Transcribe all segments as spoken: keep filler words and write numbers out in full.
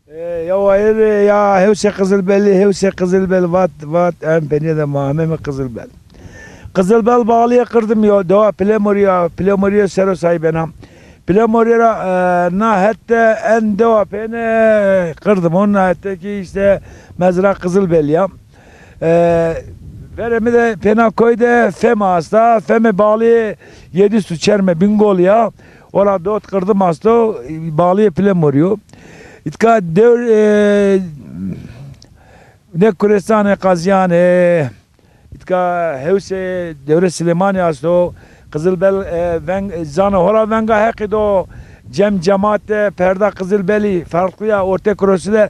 E, ya wayir, e, ya hewsê Qizilbelî, hewsê Qizilbel vat, vat, en penî de ma hamê mi Qizilbel. Qizilbel bağlîyê Qirdim yo, dewa Pilemurî ya, Pilemurî yo sero saybena. Pilemurî ra, e, na het de en dewa pêne Qirdim o, na het de kî îşte mezra Qizilbelî ya. E, verê mi de pêna koy de Feme asta, Feme bağlîyê Yedîstu Çerme Bingol ya. Ora dot Qirdim asto, bağlîyê Pilemurî yo. Îtka dewr, e, ne Kurestanê Qazîyanê, îtka hewsê dewrê Silêmanî asto. Qizilbel, e, veng, zana hora venga Heqî do, cem cemaat de perda Qizilbelî ferqlî ya, ortê Kurosî de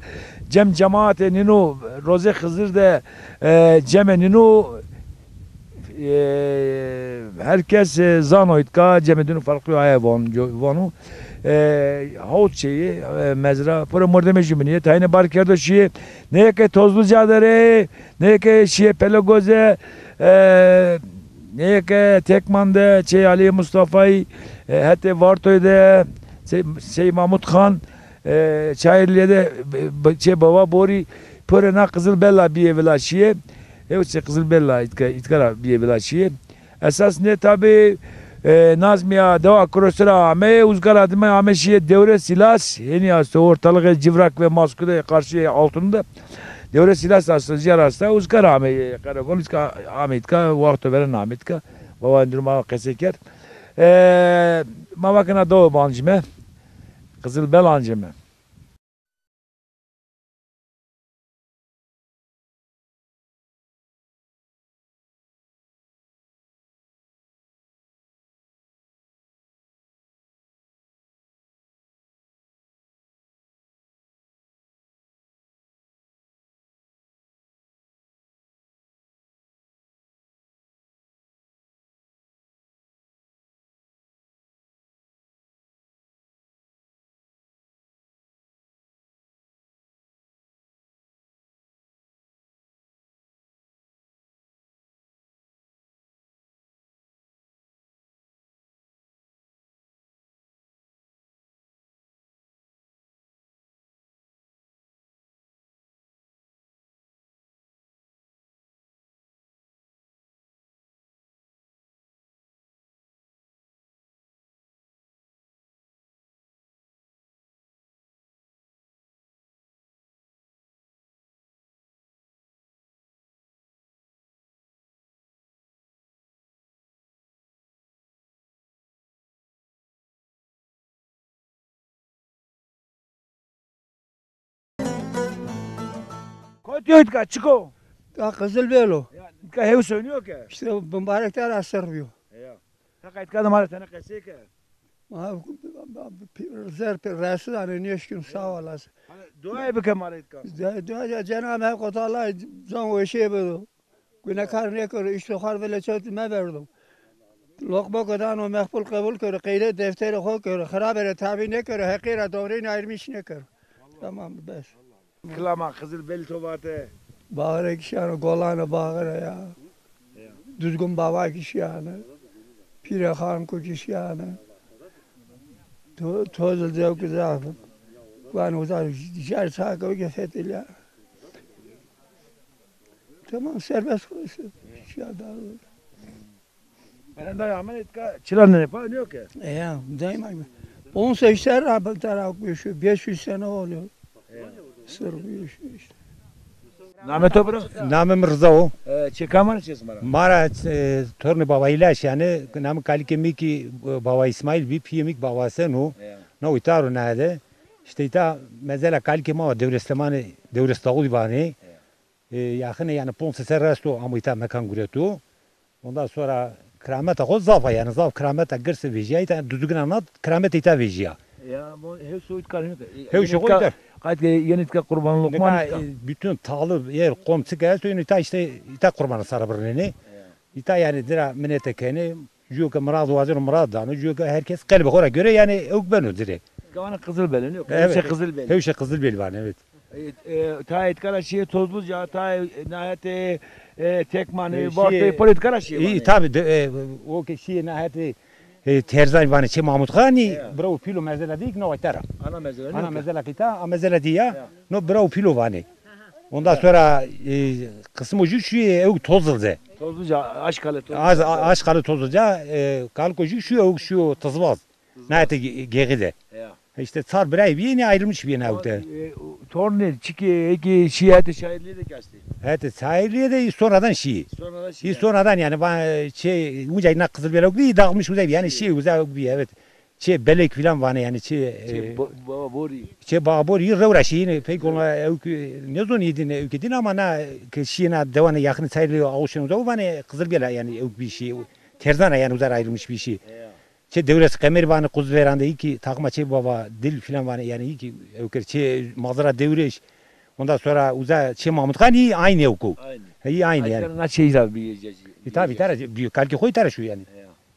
cem cemaatê nîno, rozê Xizir de, e, cemê nîno, e, her kes, e, zano îtka cemê dîno ferqlî aye von, co-, vano. E, hawt şeyî, e, mezra, piro mordemê jumînîye, tayîne bar kerdo şîye, neyê ke Tozluca de rê, neyê ke şîye Pelegoze, e, neyê ke Tekman de, çê Alî Mustafayî, e, hetê Vartoy de, Sey, Sey Mahmud Xan, e, Çayirlîye de, b-, b-, çê Bava Borî, piro na Qizilbela bîyê vila şîye, hewsê Qizilbela îtka, îtka ra bîyê vila şîye. Esas nê tabî, e, Nazmîya dewa Kurosî ra ameyê, uzga ra dime ame şîye Dewre Sîlas, henî asto ortalığı Civrak ve Maskû de karşî altında. Dewre Sîlas asto, zîyar asta, uzga ra ameyê Qeregol, îtka ameyê îtka, wexto veren ameyê îtka. Baba Endrû ma qesey kerd. E, ma vakena dewe bancime, Qizilbel ancime. Kotî yo îtka, çik o? Ya Qizilbel o. Ya, îtka hewsê nîyo ke? Îşte bimbarek de ra ser bîyo. Ya. Heqa îtka de ma rê tenê qesey ke. Ma zer pê resi danê, nêşkîn, sağ olasın. Hala duayê bike ma rê îtka. De-, dua ya Cenab-ı Hak Teala can weşê bido. Gunekar nêkero, îşto xo rê vile çewt meberdo. Loqma ke dano meqbul qebul kero, qeyde defterê xo kero, xirabê rê tabî nêkero, heqî ra dowrênî ayrmîş nêkero. Tamam, bes. Kilama Qizilbelî to vate. Baxire kî şîyane, golane baxire ya. Ya. Duzgun Bava kî şîyane. Pîrê Xanko kî şîyane. To-, tozil zewki zaf. Guan uza jar çake ke fetilya. Tamam, serbest koysun. Şîya da. Enda ya amen îtka çila nêpa nîyo ke? E ya, daima gibi. Ponse işte ra, beş yüz sene oluyor. Sırf bu iş işte. Namê to bira? Namê mi Riza o. E, çê kamane çê sima ra? Ma ra, e, tornê Bava Îlaş yanî, namê kalikê mi kî, e, Bava Îsmaîl bî, pîyê mi kî Bava Hesen o. Ya. Na îta ro nade. Îşte îta mezela kalikê ma wa Dewrês Lemanî, Dewrês Dawudî vanê. Ya. E, yaxine yanî ponc sey serre esto amo îta mekan gureto. Ondan sonra kirameta xo zaf a, yanî zaf kirameta girse vejîya, îta duzugina na kirameta îta vejîya. Ya, bu hewşê xo îtka. Hewşê xo îtka. Qayt ke yenî îtka qurban Loqman îtka. E, bütün talı yer qom çik esto, yanî îta îşte îta qurbanê sare birnenê. Ya. Îta yanî dira minete kenê, jûyo ke mirad wazeno mirad dano, jûyo ke her kes qelbê xo ra göre yanî ewk beno dirê. Îtka vanê Qizilbelî, nîyo ke? Evet. Hewşê Qizilbelî. Hewşê Qizilbelî vanê, evet. E, e, ta îtka ra şîyê Tozluca, ta, e, nahete, e, Tekmanî, e, Vartoyî, piro îtka ra şîyê vanê. Î, tabi de, e, o ke şîyê nahete E, Terzan vanê Çê Mahmud Xanî, ya, bira û pîlo mezela dî ki no waytera. Ana mezela. Ana mezela ki ta, a mezela dî ya, ya, no bira û pîlo vanê. Ondan sonra, e, kısım o jü şu, e, ew Tozılca. Tozluca, Aşkale Tozluca. Az, a-, Aşkale Tozluca, e, kaliko jü şu, ew şu Tızvaz. Nayete ge-, geği de. Ya. İşte çar birayî bîyêne, ayrılmış bîyêne ewk de. E, tornê çikê, eke şî hetê şairlîye de kastê? Hetê şairlîye de sonradan şî. Sonradan şî. Sonradan yani, va-, şey, uca na Kızılbel ewk dî, dağılmış uca, yani şî uca ewk bî, evet. Çê Belek filan vanê yani, çê, e, bo-, bo-, borî. Çê Baborî, rewra şî, yine pek ona ewk, ne zon yedin ewk edin ama na, ke şî na dewanê yakını şairlîye ağuşen uca vanê Kızılbel yani ewk bî şî. Terzana yani uca ayrılmış bî şî. Ya. Çê Dewres Qemerî vanê Quzveran de, î ki takma çê Bava Dil filan vanê, yani î ki ewker çê Mazra Dewreş. Ondan sonra uza çê Mahmud Xan, î aynı ewk o. Aynı. He, î aynı yani. Aytena na çê îta bî. E, tabi, tara bî, kalikê xo tara şu yani.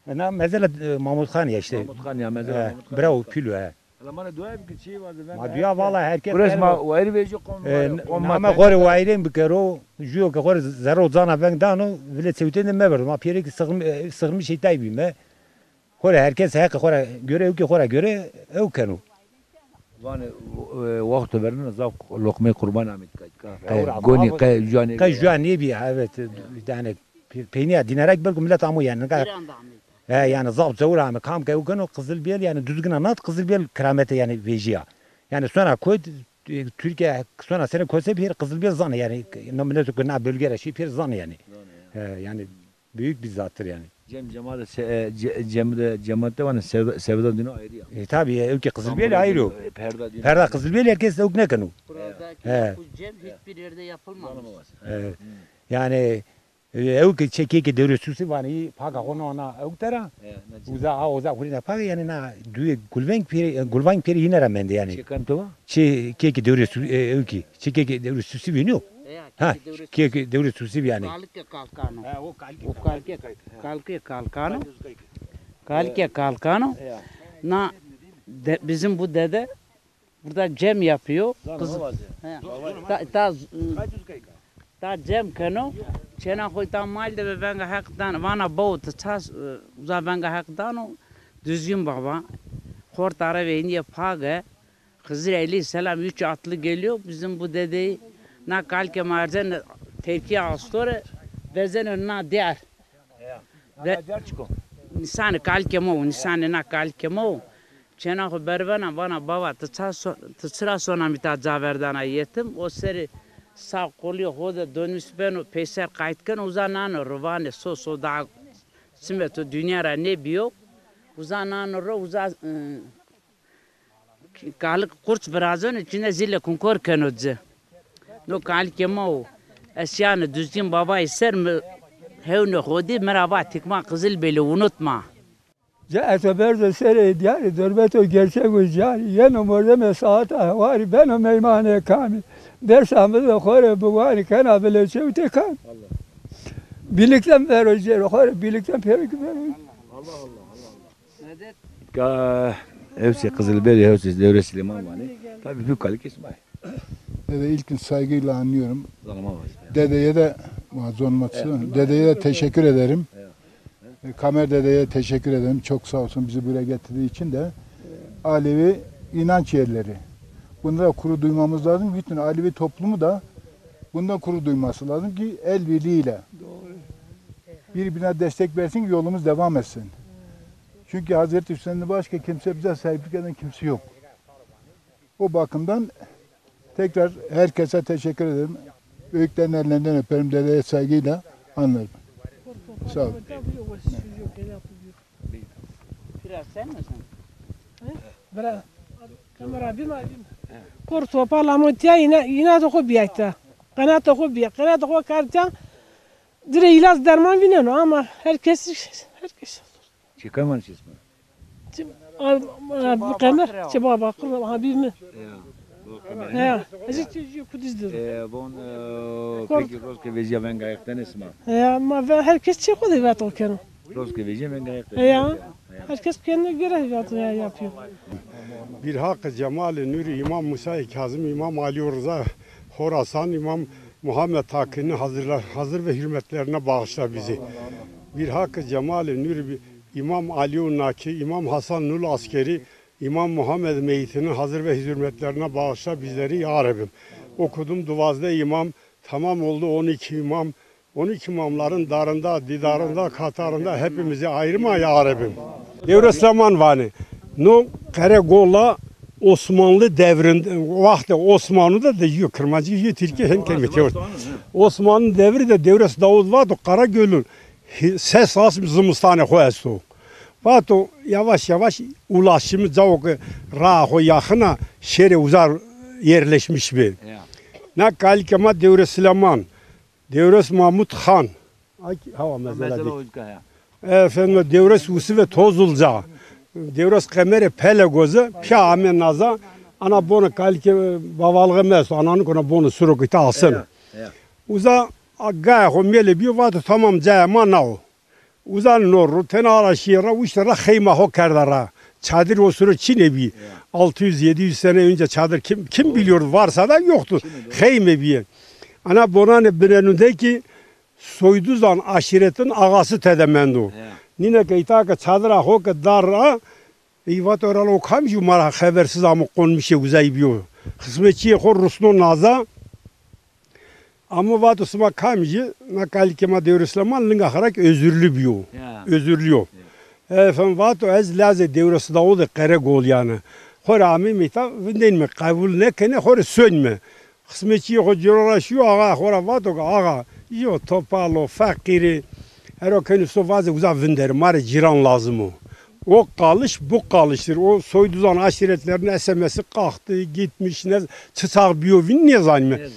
Ya. E, na mezela, e, Mahmud Xan ya işte. Mahmud Xan ya, mezela Mahmud Xan. Bravo, pîlo, he. Hala ma duaya bikir, çi vaze, ben. Ma duya valla herkes. Burası ma wayri vecî qom, e, qom ma, ma xo rê wayirên bikero, jüyo ke xo rê zerro cana veng dano, vile çewtên de meverdo. Ma pêrê ki sığm-, e, sığmış şeytay bîme. Xora herkes heqê xora göre, ewkê xora göre ew keno. Vanê, e, wexto verêne zaf loqmeyê qurban amê ka. Qe gonî, qe juanê. Qe juanê bî, evet. Yani pe-, peynîya dînara ki belku millet amo yani. Nika, he, yani zaf cewir ame. Kam ke ew keno Qizilbel yani Duzgina nat Qizilbel kiramete yani vejîya. Yani sona kod, e, Türkiye sona sene kose pêr Qizilbel zanê yani. No millet ki na bölge ra şî pêr zanê yani. He, yani büyük bir zattır yani. Cem cemaat de se-, e, ce-, cem de cemaat de vanê sevda, sevda dino ayrı ya. E, tabi, e, ewkê Qizilbel ayrı o. E, perda dino. Perda Qizilbel herkes ewk nêkeno. Buradaki bu cem hiçbir yerde yapılmamış. Olamaz. Evet. Yani, e, ewk çê kêkê Dewrê Susî vanê, paka xo no na ewk tera. Uza, ha, uza hurîna paka yani na duyê Gulveng pêrî, e, Gulvang pêrî yine ra mende yani. Çê kam to va? Çê kêkê Dewrê Su-, e, ewkî. Çê kêkê Dewrê Susî vînî yo. Ha, kêkê Dewrê Susî bî yanî. Kalikê Kalkano. Ha, o Kalikê. O Kalikê, Kalikê Kalkano. Kalikê Kalkano. Na de-, bizim bu dede burada cem yapıyor. Kız, he. Ta, ta, ta cem keno. Çêna xo ta mal de ve venga heq dan. Vana bawo ti ças, e, uza venga heq dano. Düzgün baba. Xorta ra ve iniye page. Hızır aleyhisselam üç atlı geliyor. Bizim bu dedeyi na kalikê ma erzene tepkiye astore, vezene na der. Ve nisanê kalikê ma o, nisanê na kalikê ma o. Çêna xo bervena, vana baba, ti ça so-, ti çira sona mi ta ca verdana yetim? O serê sağ kolî xo de donmiş beno, peyser qayt keno, uza nano ro vanê so so daha simeto dünya ra nêbîyo. Uza nano ro, uza, ı, Kalik qurç virazeno, çine zîle kunkor keno ci. No kalikê ma o. Ez şîyane Duzgin Babay ser, mi hewnê xo dî, mi ra va tikma Qizilbelî unutma. Ca eto berdo serê diyarî, dorbeto gerçego carî, yeno mordemê saata hewarî, beno meymanê kamî. Dersa mi de xo rê biwanî, kena vile çewtê kam. Bîlikten vero cêro, xo rê bîlikten pêro ki vero. Ka hewsê Qizilbelî, hewsê Dewrê Silêman vanê. Tabii büyük kalikê sima yê. Dede, ilkin saygıyla anıyorum. Dedeye de mazlum olmak istiyorum. Dedeye de teşekkür ederim. E, Kamer dedeye teşekkür ederim. Çok sağ olsun bizi buraya getirdiği için de. Alevi inanç yerleri. Bunda kuru duymamız lazım. Bütün Alevi toplumu da bundan kuru duyması lazım ki el birliğiyle birbirine destek versin ki yolumuz devam etsin. Çünkü Hazreti Hüseyin'den başka kimse bize sahiplik eden kimse yok. O bakımdan tekrar herkese teşekkür ederim. Büyüklerin ellerinden öperim. Dedeye saygıyla anlarım. Sağ olun. Bira, sen misin? Bira. Kamera bî ma bî. Kor topal amo tiya, îna, îna de xo bîya tiya. Qenata xo bîya. Qenata xo kar tiya. Dire îlaç derman vîneno ama herkes, herkes. Çê kam vanê çê sima? Çê, a, a, Qemer, çê Baba Qemer, ha, bî mi? Ya, Baba Qemer. Ya, ez çê jî Kudiz de. E, von, e, peki rozke vejîya venga heq danê sima? Ya, ma ve-, herkes çê xo de veto keno. Rozke vejîya venga heq danê. Ya, herkes kendine göre veto ya, yapıyor. Bir hakkı cemal-i nûrî Îmam Musa-i Kazım, Îmam Ali Rıza Horasan, Îmam Muhammed Hakkı'nı hazırla, hazır ve hürmetlerine bağışla bizi. Bir hakkı cemal-i nûrî bi-, İmam Ali Unnaki, İmam Hasan Nul Askeri, İmam Muhammed Meyitini hazır ve hürmetlerine bağışla bizleri ya Rabbim. Okudum duvazde imam, tamam oldu on iki imam. On iki imamların darında, didarında, katarında hepimizi ayırma ya Rabbim. Dewrê Sileman vanê. No Qeregola Osmanlı devrinde, waxtê Osmanlı da de yo Kirmancî, yo Tirkî hem kelimetî. Osmanlı devri de Dewrês Davud vato Karagöl'ün hi-, ses asm zimistanê xo esto. Vato yavaş yavaş ulaşımı cao ke raa xo yaxina şêrê uza yerleşmiş bi. Ya. Na kalikê ma Dewrê Sileman, Dewrês Mahmud Xan. Ay, hawa mezela. Mezela dî. Ozga ya. Efendim, Dewrês Usive Tozulca. Dewrês Qemerê Pelegozi, pîya ame naza, ana bono kalikê bavalixê mi esto, ananı kona bono suro kita aseno. Ya, ya. Uza a, gaya xo mêle biyo, vato tamam caya ma nao. Uza no ro, tena ara şîye ra, uşte ra xeyma xo kerda ra. Çadir o suro çinê bî. Ya. Altı yüz yedi yüz sene önce çadır kim, kim biliyordu? Varsa da yoktu. Çinê, doğru. Xeyme bîye. Ana bonanê binenundeki Soyduzan aşîretin ağası tede mendo. Ya. Nîne ke îta ke çadira xo ke dar ra, ey vato herhalde o kamcî ma ra xebersiz amo qonmişê uzay biyo. Xismetçîyê xo rusno naza. Amo vato sima kamcî, na kalikê ma Dewrê Sileman linga xo ra ki özürlü biyo. Ya. Özürlü yo. Ya. Efendim vato ez lazê Dewrês Davudê Qeregolîyan î. Xo rê ameyme îta vindenîme, qebul nêkenê, xo rê sonîme. Xismetçîyê xo cêro ra şîyo, axa xo ra vato ke axa, jîyo topal o, feqîr î, ero kenî so vaze uza vinderî, ma rê cîran lazim o. O kalış bu kalıştır. O soyduzan aşiretlerin S M S'i kalktı, gitmiş, ne, çi çax biyo vîn nêzanîme. Nêzanîme.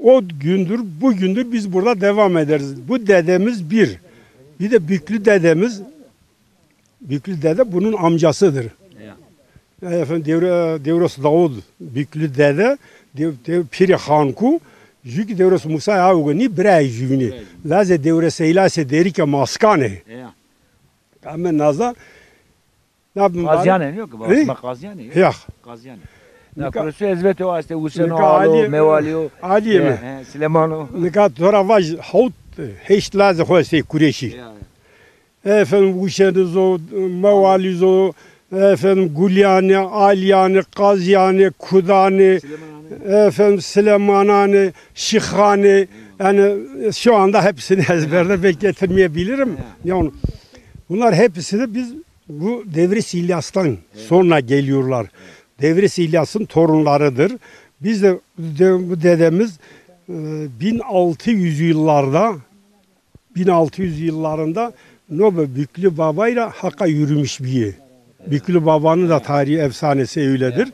O gündür, bugündür biz burada devam ederiz. Bu dedemiz bir. Bir de Büklü dedemiz, Büklü dede bunun amcasıdır. Ya. E, efendim, Devre, Devros Davud, Büklü dede, Dev, Dev, Piri Hanku, jü ki Devros Musa ya ugo nî, birayê jüvini. Birayê jüvini. Lazê Devres Eylase derike maskane. Ya. Ame naza, na Qazîyanê nîyo ki, Ê? Ma Qazîyanê yo. Yax. Qazîyanê. Na Nika, Kuresu ez veto, este Useno, nika Alo, Ali, Mewali yo. Ali mi? He, he, Silemano. Nika to ra vaj hawt, heşt lazê xo estê Kureşî. Ya, ya. Efendim, Uşeniz o, Mewaliz o, efendim, Gulyanê, Alyanê, Qazyanê, Kudanê, Silemananê. Efendim, Silemananê, Şixanê. Yani şu anda hepsini ezberde pek getirmeyebilirim. Ya. Yani bunlar hepsi de biz bu Devris İlyas'tan, evet, sonra geliyorlar. Evet. Devris İlyas'ın torunlarıdır. Biz de, de- bu dedemiz, e, bin altı yüz yıllarda bin altı yüz yıllarında Nobe Büklü Babayla Hak'a yürümüş biri. Büklü Babanın da tarihi efsanesi öyledir.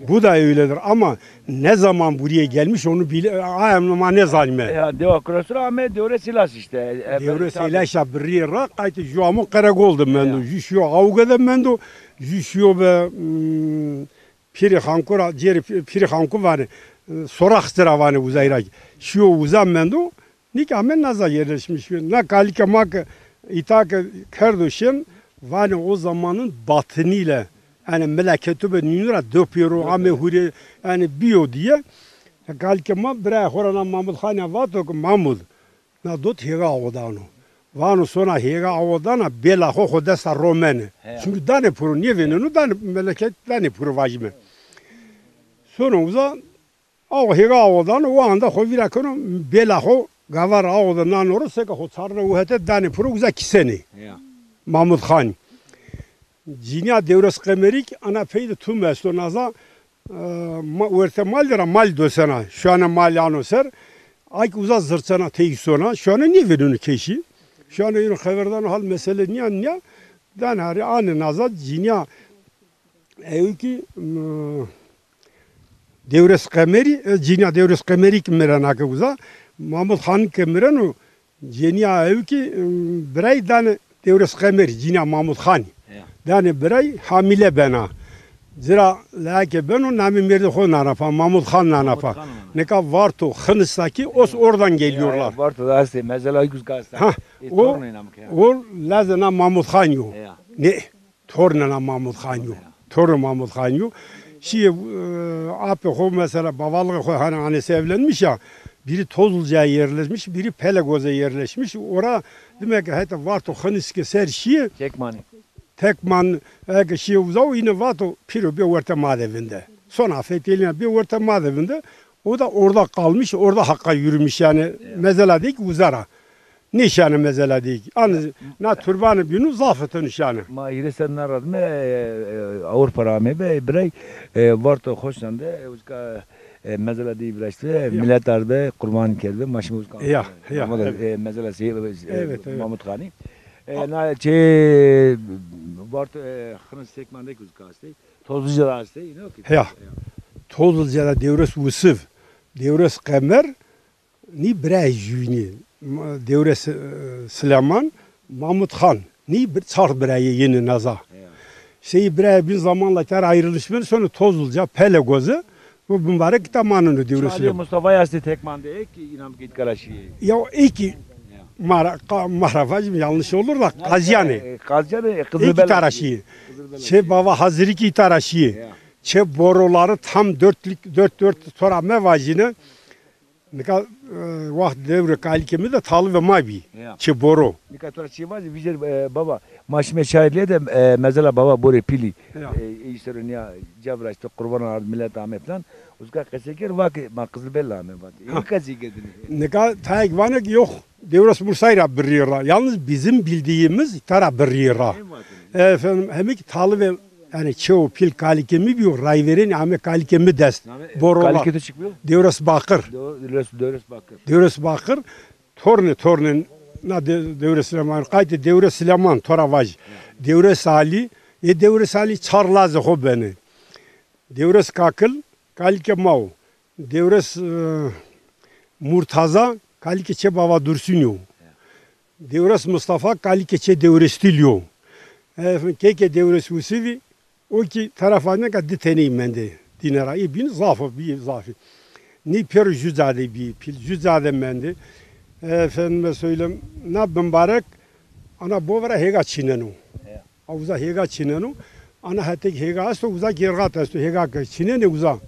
Bu da öyledir ama ne zaman buraya gelmiş onu bile, ay, ama ne zalime. Ya, dewa Kurasura ame Devres İlyas işte. E, Devres tabii. İlyas ya birî ra qaytê jü amo Qeregol de mendo. Ya. Jü şiyo Awge de mendo. Jü şiyo be, hmm, Piri Xanku ra, cêrê Pi-, Piri Xanku vanê, e, Sorax ra vanê uzay ra. Şiyo uza mendo. Nî ke ame naza yerleşmiş bi. Na kalikê ma ke îta ke kerdo şên, vanê o zamanın batınıyla, yani meleketu be nînû ra do pêro ame hurê, yani biyo diye. Kalikê ma birayê xo ra na Mahmud Xan ya vato ke Mahmud, na dot hêga awo dano. Vano sona hêga awo dana, bêla xo xo desta romene. He. Çünkü danê piro nêvêneno, danê meleket danê piro vajîme. Sono uza, aw hêga awo dano, o anda xo vîra keno, bêla xo gava ra awo de nano ro, seke xo çarno u hete danê piro uza kîsenê. Ya. Mahmud Xan. Cînîya Dewres Qemerîk ana pey de tum esto naza, e, ma, werte mal de ra mal dosena. Şuane mal ano ser. Ay ki uza zirçena tey sona. Şuane nêvêneno keşî. Şuane yeno xever dano hal mesele nîya nîya. Dan harî ane naza cînîya Ewkî, m, Dewres Qemerî, e, cînîya Dewres Qemerî ki mirena ke uza, Mahmud Xan ke mireno, cînîya ewkî, m, birey danê Dewres Qemerî, cînîya Mahmud Xanî. Ya. Danê birey, hamile bena. Cira leyake beno, namê mêrdê xo nana pa, Mahmud Xan nana pa. Mahmud Xan nana. Nika Varto, Xınıs'taki os oradan geliyorlar. Ya, ya, Varto da estê, mezela Guzga esta. Ha, e, o, tornê nam ke. O lazê na Mahmud Xan yo. Ya. Ne? Tornê na Mahmud Xan yo. Tornê Mahmud Xan yo. Şîye, e, apê xo mesela, bavalixê xo hani annesi evlenmiş ya. Biri Tozluca'ya yerleşmiş, biri Pelegoze yerleşmiş. Ora demek ki heta Varto Xınıske ser şiye. Tek mani. Tek man, eke şiye uza, o yine vato piro bir orta ma de vinde. Sonra fetelina bir orta ma de vinde. O da orada kalmış, orada hakka yürümüş yani. Mezela değil ki uzara. Nêşîyane mezela dî. An na turbanê bînû zaf ito nîşîyane. Ma hîrê ser na radime, e, e, Ewropa ra ameybe, birey, e, Varto Xoşan de, e, uzka, e, mezela dî viraştî, milet arde, qurban kerdî, ma şima uzka. Ya, ya. Ama da, e, mezela Seyîd, e, Mahmut Xanî. E, na çê Varto, e, Xınıs Sekman de ki uzka astê. Tozluca da astê, ino ki. Ya. Tozluca da Dewres Wisiv, Dewres Qemer, nî birayê jûyînî, ma-, Dewres, e, Sileman, Mahmut Xan. Nî bir, çar birayê yenî naza. Ya. Sey birayê bin zamanla kar ayrılmış ben, sonra Tozluca, Pelegoze, bu mübarek kita maneno Dewres Sileman. Mustafa yastê tek mande ek, inam ki karaşî. Ya eki mara-, ka-, marafacım yanlış olur da, Qazîyanê. E, Qazîyanê, e, Qizilbela. Eki taraşî. Çê bava Hazirî ki taraşî. Ya. Çê boroları tam dörtlük, dört dört tora mevacîne. Nika, e, waxt dewrê kalikê mi de talibê ma bî. Ya. Çê boro. Nika to ra çî vajî, vîjêr, e, baba, ma şime şahidlîye de, e, mezela baba Borê Pîlî. Ya. E, îşte nîya ca viraşte, qurban ard, milet ame falan. Uzka qesey kerd, va ke ma Qizilbela ame, va ke. Ê qesey kerdinî. Nika tayek vane ki yok, Dewres Mursay ra birrî ra. Yalnız bizim bildiğimiz tara birrî ra. Ê vatene. Efendim, hem ki talibê Yani çew pîl kalikê mi bîyo, rayverênî ame kalikê mi dest. Name, e, borolar. Kalikê to çik bîyo? Dewres Bakir. Dew-, Dewres, Dewres Bakir. Dewres Bakir, tornê, tornê na de-, Dewres Sileman, qaytê Dewres Sileman, to ra vaj. Ya. Dewres Alî, ê Dewres Alî çar lazê xo benê. Dewres Kakil, kalikê ma o. Dewres, e, Murtaza, kalikê çê Bava Dursunî yo. Dewres Mustafa, kalikê çê Dewrestîlî yo. E, kekê Dewres Usivî, o kî tarafane ka di teney mendê dîne ra. Ê bîn zaf o, bî zafî. Nî pêro jû cadê bî, pîl jû cadê mendê. E, efendime söyleyeyim, na bimbarek, ana bovera hêga çîneno. A uza hêga çîneno. Ana hetek hêga esto, uza gergat esto. Hêga ke çînenê uza.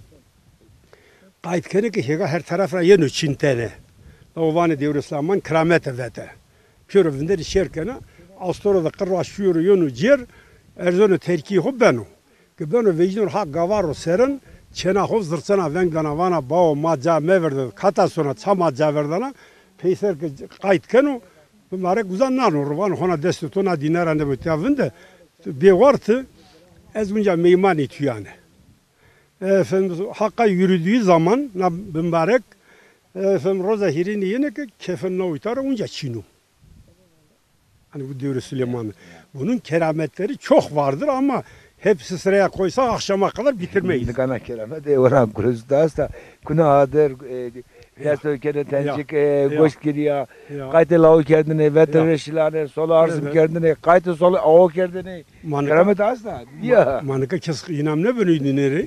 Qayt kenê ke hêga her taraf ra yeno çîntene. La o vanê Dewres Sileman kiramete vete. Pêro vinderî şêr kena. Astoro de qirra şûyo ro yeno cêr. Erzeno terkî xo beno. Ke beno vejîno ha gava ro serin. Çêna xo zirçena veng dana vana bawo ma ca meverde. Kata sona ça ma ca verdana. Peyser ke qayt keno. Bimbarek uza nano ro, vano hona destê to na dînara nêbo tiya vinde, bê war ti, ez unca meymanê tu yane. Efendim, Hakk'a yürüdüğü zaman na bimbarek, efendim, roza hîrênî yene ki kefen na uytara unca çîno. Hani bu Dewre Süleyman'ın. Bunun kerametleri çok vardır ama hepsi sıraya koysak akşama kadar bitirmeyiz. Nika na keramet, e, ora kuruz da asta, kuna adir, e, Desto kerdê tencik, e, goşt girîya, qaytê law kerdinê, veterê şilanê, sola arsim kerdinê, qaytê sola awo kerdinê. Keramet asta, ya. Ma nika kes înam nêbeno îdî nêrê.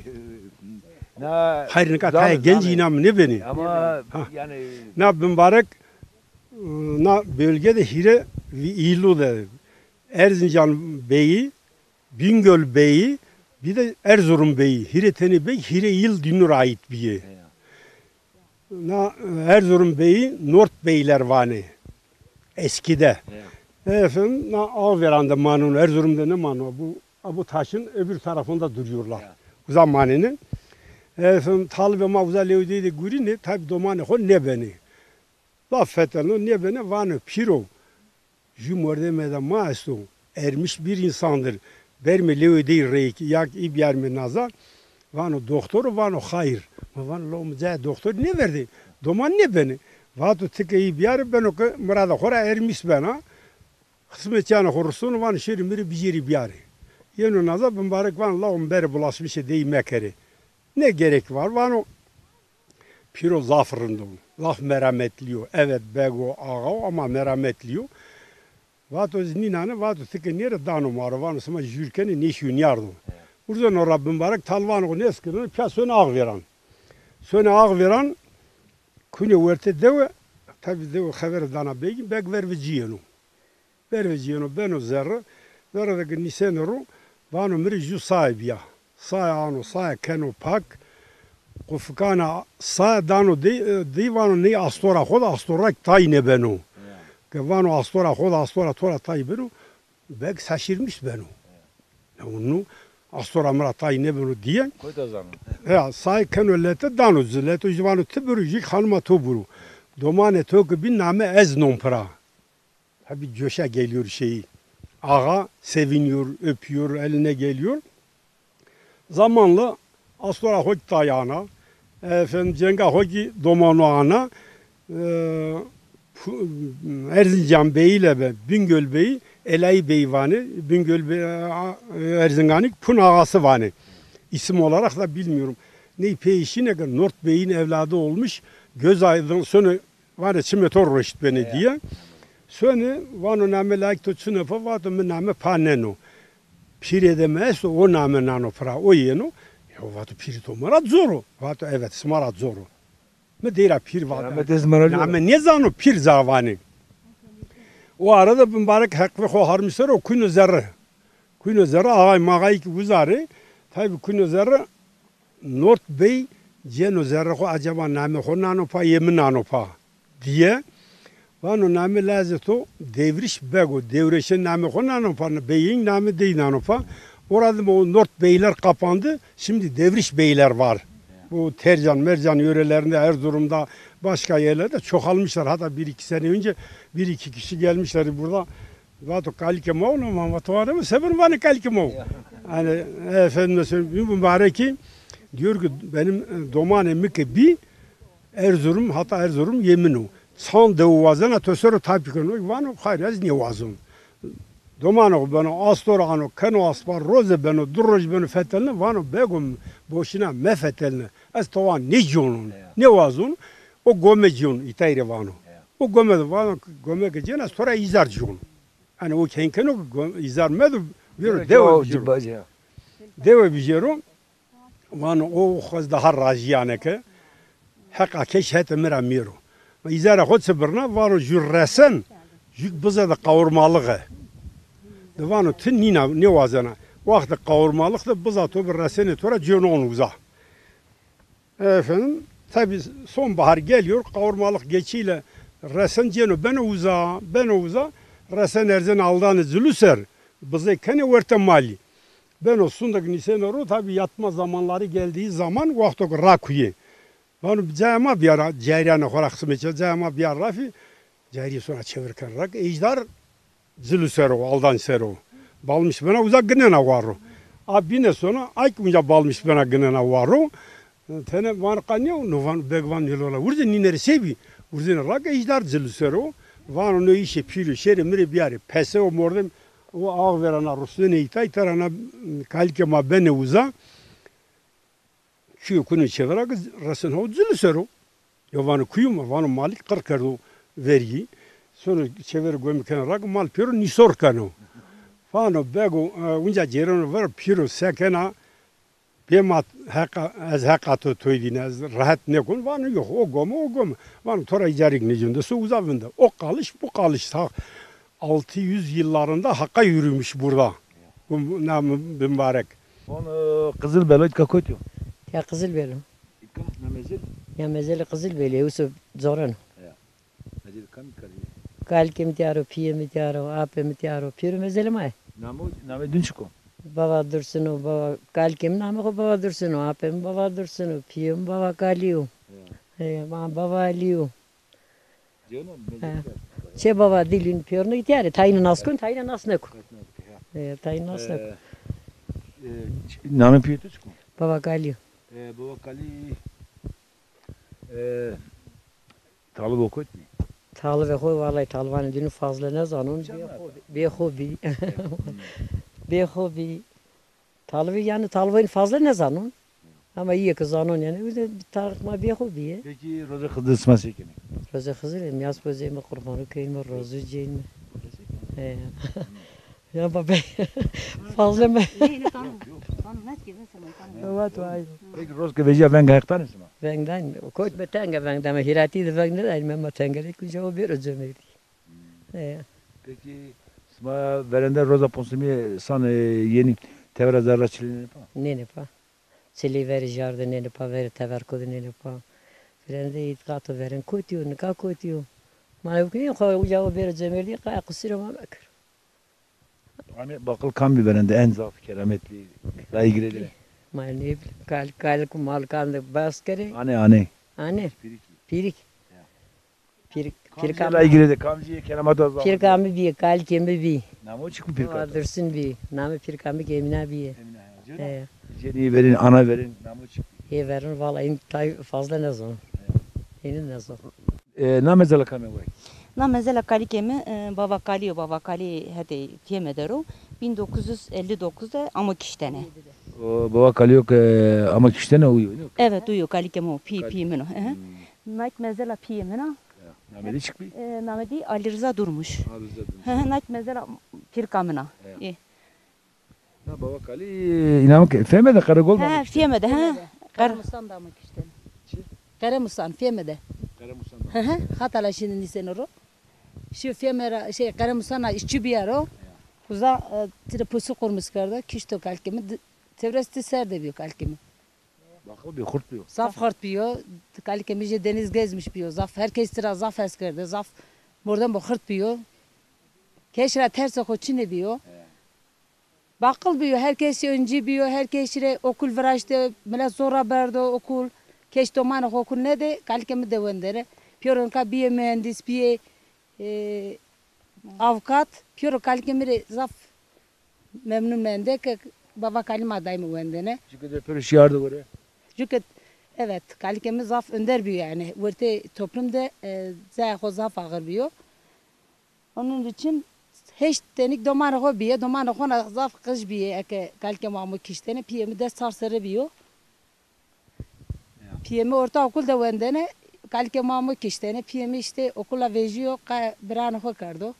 Na, hayır, nika tayê genc înam nêbenê. Ama yani. Na bimbarek, na bölge de hîrê îlu de Erzincan Beyi, Bingöl Beyi, bir de Erzurum Beyi. Hîrê tenê bey, hîrê îl dînû ra ait bîyê. Na, e, Erzurum Beyi, Nort Beyler vanê. Eskide. Efendim, na Ağveran'da maneno, Erzurum'da ne mano? Bu, bu taşın öbür tarafında duruyorlar. Uza manenê. Efendim, talibê ma uza lewdeyî de gurînê, tabi domanê xo nêbenê. Zaf fetelno, nêbenê, vano pîro. Jü mordemê de ma esto, ermiş bir insandır. Bermê lewê dey reyk, yak î biyarmê naza, vano doxtor o, vano xayir. Ma vano lo mi cayê doxtor nêverdê, doman nêbenê. Vato ti ke î biyarê beno ke mirada xo ra ermiş bena. Xismetçîyanê xo risono, vano şêrê mi rê bijêrî biyarê. Yeno naza, bimbarek vano lawo mi berê bulaşmışê dey mekerê. Ne gerek var? Vano, pîro zaf rind o, zaf merametlî yo. Evet, beg o, axa o ama merametlî yo. Vato ez nînane, vato ti ke nêrê dano ma ro, vano sima jûr kenê nêşîyo nîyardo. Urzeno ra bimbarek talvanê xo nêskireno, pîya sonê Ağveran. Sonê Ağveran, kunê wertê dewe, tabî dewe xevere dana begî, beg verve ci yeno. Verve ci yeno, beno zerre. Zerre de ke nîseno ro, vano mi rê jû saye bîya. Saye ano, saye keno pak. Qufikana saye dano dey, dey vano ney astora xo de astora tay nêbeno. Ke vano astora xo de astora to ra tay beno, beg şaşirmiş beno. Ya unu astora mi ra tay nêbeno diye. Koyta zano. Ya, saye keno lete dano ci. Leto jî vano ti biro, jî xanima to biro. Domanê to ke bî name ez non pira. Tabii coşa geliyor şeyi. Ağa seviniyor, öpüyor, eline geliyor. Zamanla astora xo kî tay ana, efendim, cenga xo kî domano ana. E, Pu- Erzincan Beyî ile be, Bingöl Beyî, Elayî Beyî vanê, Bingöl Bey, a- Erzinganî Pun ağası vanê. İsim olarak da bilmiyorum. Ney peyî şîne ke Nort Bey'in evladı olmuş, göz aydın, sonra vanê çimê to roşt benê diye. Sonra vano name layik to çin o pa, vato mi name pa neno. Pîrê de mi esto, o name nano pira, o yeno. Ya vato pîrê to mi ra cor o. Vato evet, sima ra cor o. Mi dey ra pîr vato. Name nêzano, pîr ca vanê. O arada bimbarek heq ve xo harmî ser o, kuyno zerre. Kuyno zerre, ağay mağayî kî uza rê. Tabii kuyno zerre, Nort Bey cêno zerrê xo, acaba namê xo nano pa yê mi nano pa diye. Vano namê lazê to Devriş Beg o. Devreşe namê xo nano pa, beyîn namê dey nano pa. Orada o Nort Beyler kapandı. Şimdi Devriş Beyler var. Bu Tercan, Mercan yörelerinde, Erzurum'da, başka yerlerde çoğalmışlar. Hatta bir iki sene önce bir iki kişi gelmişler burada. Vato kalikê ma o, ma vato vare mi, se bir vanê kalikê ma o. Yani efendime söyleyeyim, bir mübareki diyor ki benim e, domanê mi ke bî Erzurum, hatta Erzurum yê min o. Çand dewe wazena to ser o tapî keno. Vano xayr, ez nêwazon. Domanê xo beno, astor ano, keno aspa, roze beno, du roj beno fetelne, vano bego mi, boşuna mefetelne. Ez to wa nêcîyonon, nêwazon, o gome cîyon, îtay rê vano. O gome de vano, gome ke cêna, ez to ra îzar cîyon. Hani o kenkeno ke gome, îzar medo, vêro dewe bijêro. Dewe bijêro, vano o xo ez daha rajîyane ke, heqa keş hetê mi ra mîyero. Ma îzara xo çi birna, vano jü resen, jü bize de kavurmalık e. De vano ti nîna, nêwazena. Waxtê kavurmalık de biza to bi resenê to ra cêno uza. Efendim, tabii sonbahar geliyor, kavurmalık geçiyle resen cêno beno uza, beno uza, resen erzeno aldanê cilu ser, bizey kenê wertê malî. Beno sundek nîseno ro, tabii yatma zamanları geldiği zaman waxto ke rakuyê. Vano cayê ma biyar, cayîrîyanê xo ra qismê çê, cayê ma biyar rafî, cayîrî sona çevir keno ra ke ejdar cilu ser o, aldan ser o. Balmiş bena uza ginena war ro. A bîne sona, ay kî unca balmiş bena ginena war ro. Tenê vano qa nêo, no vano beg vano nêlola. Urzê nîne rê se bî? Urzêne ra ke ejdar cilu ser o. Vano no îşê pîr o, şêrê mi rê biyarê. Pese o mordem, o ax verana rusnenê îtay, terana kalikê ma benê uza. Çuyo kuno çêver ra ke resen ho cilu ser o. Yo vano kuyo ma? Vano malik qir kerdo vergî. Sono çêver gomî keno ra ke mal pêro nîsor keno. Vano bego, e, unca cêreno ver, pîro se kena, bê ma heqa, ez heqa to toy dîne, ez rehet nêkon. Vano yok, o gome, o gome. Vano to ra îcarîk nêcon, de so uza vinde. O kalış, bu kalış ta altı yüz yıllarında Hakk'a yürümüş burada. Bu, bu namê bimbarek. On, e, Qizilbelo, îtka kotî yo? Ya Qizilbelo. Îtka na mezil? Ya mezilê Qizilbelî, ewso coren. Ya. Mezil kamî kalî? Kalikê mi tîya ro, pîyê mi tîya ro, apê mi tîya ro. Pêro mezelê ma yê. Namo, namê din çik o? Bava Dursun o, bava, kalikê mi namê xo Bava Dursun o, apê mi Bava Dursun o, pîyê mi Bava Kalî yo. Ya. E, ma Bava Alî yo. Canım, ha. Çê bava dilin pêrine îtîyarê. Tayîne nas kon, tayîne nas nêkon. E, tayîne nas nêkon. E, e, namê pîyê to çik o? Bava Kalî. E, bava Kalî, e, talib o kotî? Talibê xo, vallahi talibanê dînû fazla nêzanon. Bê xo bî. Bê xo bî. Bê xo bî. Talibî, yanî talibên fazla nêzanon. Ama îyê ke zanon yanî. Wî de tarix ma bê xo bîye. Peki rozê Xizir sima se kenê? Rozê Xizir, em yas pozeyme, qurbanu keyme, rozu ceyme. He. Ya babey. Fazla me. Ney, ney, tamam. Tamam, net ki, ben sana tamam. Evet, vay. Peki roz ke vejîya veng heq danê sima? Veng danîme. Kot me tenge veng dame. Hîratî de veng nêdanîme, ma tengerek uca o bêro cemêrdî. E. Peki sima verende roza Ponsimîye san, e, yenî tevera zerra çilînenê pa? Nênê pa. Çilî verî jar de nêne pa, verî teverko de nêne pa. Firende îtîqato verin kotî yo, nika kotî yo. Ma ewkî xo uca o bêro cemêrdî, qay qusîro ma mekir. Anê baqil kam bî verende en zaf kerametlî, layî girêdêne? Ma nêbil, kal, kalik û malikan de behs kerê. Anê, anê. Anê. Pîrikî. Pîrik. Ya. Pîrik, pîrika mi. Kamcî layî girêdê, kamcî yê kerameta zaf? Pîrika mi bîye, kalikê mi bî. Namo çik bî pîrika to? Dursun bî. Namê pîrika mi kî Emîna bîye. Emîna, ya. He. Cenî verîn, ana verîn, namo çik bî? Ê verîn, valla în tay fazla nêzon. Înî nêzon. E, na mezela kamê we? Na mezela kalikê mi, e, Bava Kalî yo, Bava Kalî hetê Fême der o. Bin dokuz yüz elli dokuz de amo kiştene. O Bava Kalî yo ke amo kiştene, uyo, yok? Evet, uyo, kalikê mi o, pî, pî min o. Hı hı. Hmm. Na kî mezela pîyê min a. Ya. Namê dî çik bî? E, namê dî Ali Rıza Durmuş. Ali Rıza Durmuş. Hı hı, na kî mezela pîrika min a. Ya. Ê. Na Bava Kalî, înam ke, Fême de, Karakol de. Ha, Fême de, ha. Fême de. Qer- Qeremusan de amo kiştene. Çi? Qeremusan, Fême de. Qeremusan de. Hı hı. Xatala şîne nîseno ro. Şîyo Fême ra, şey, Qeremusan a îşçî bîya ro. Uza, e, tire pusu qurmuz kerdo, kişto kalikê mi, di-, çewres di ser de bîyo kalikê mi. Baqil bîyo, xurt bîyo. Zaf xurt bîyo. Kalikê mi jê deniz gezmiş bîyo. Zaf, her kes tira zaf hes kerdo. Zaf mordemo xurt bîyo. Kes ra tersê xo çinê bîyo. He. Baqil bîyo, her kes jê oncî bîyo, her kes jê rê okul viraştê, milet zor ra berdo okul. Kes domanê xo okul nêdê, kalikê mi de wendêne. Pêro nika bîyê muhendîs, bîyê, e, avukat, pêro kalikê mi rê zaf memnun mendê ke Bava Kalî ma daîme wendêne. Jû ke de pêro şîyarde gore. Jû ke, evet, kalikê mi zaf önder bîyo yanî. Wertê toplum de, e, cayê xo zaf axir bîyo. Onun için heşt tenîk domanê xo bîye, domanê xo na zaf qij bîye, eke kalikê mi amo kiştene, pîyê mi des çar serre bîyo. Ya. Pîyê mi orta okul de wendene, kalikê mi amo kiştene, pîyê mi îşte okula vejîyo, qe biranê xo kerdo.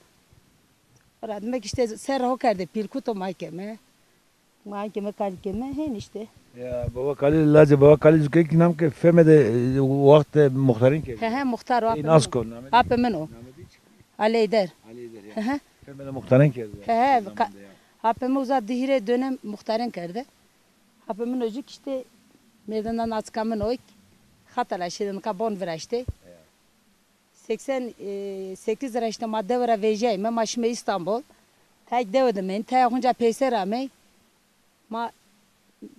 Ora demek îşte serrê xo kerdê pîl, kuto ma keme. Ma keme, kalikê mi, hên îşte. Ya, Bava Kalî, lacê Bava Kalî zukekî nam ke Fême de, e, waxt de muxtarîn kerdî. He he, muxtar o. Ey, apê nas ko, namê dî? Apê min o. Namê dî çik? Ali Eyder. Ali Eyder, ya. He he. Fême de muxtarîn kerdî. He he, ka-, apê mi uza di hîrê dönem muxtarîn kerde. Apê min o jû kî îşte mêrdena naçika min o. Xatala şîde nika bon viraştê. Ya. Seksen sekiz ra îşte ma dewe ra vejîyayme, ma şîme Îstanbul. Tayê dewe de mendî, tayê xunca peyser amey. Ma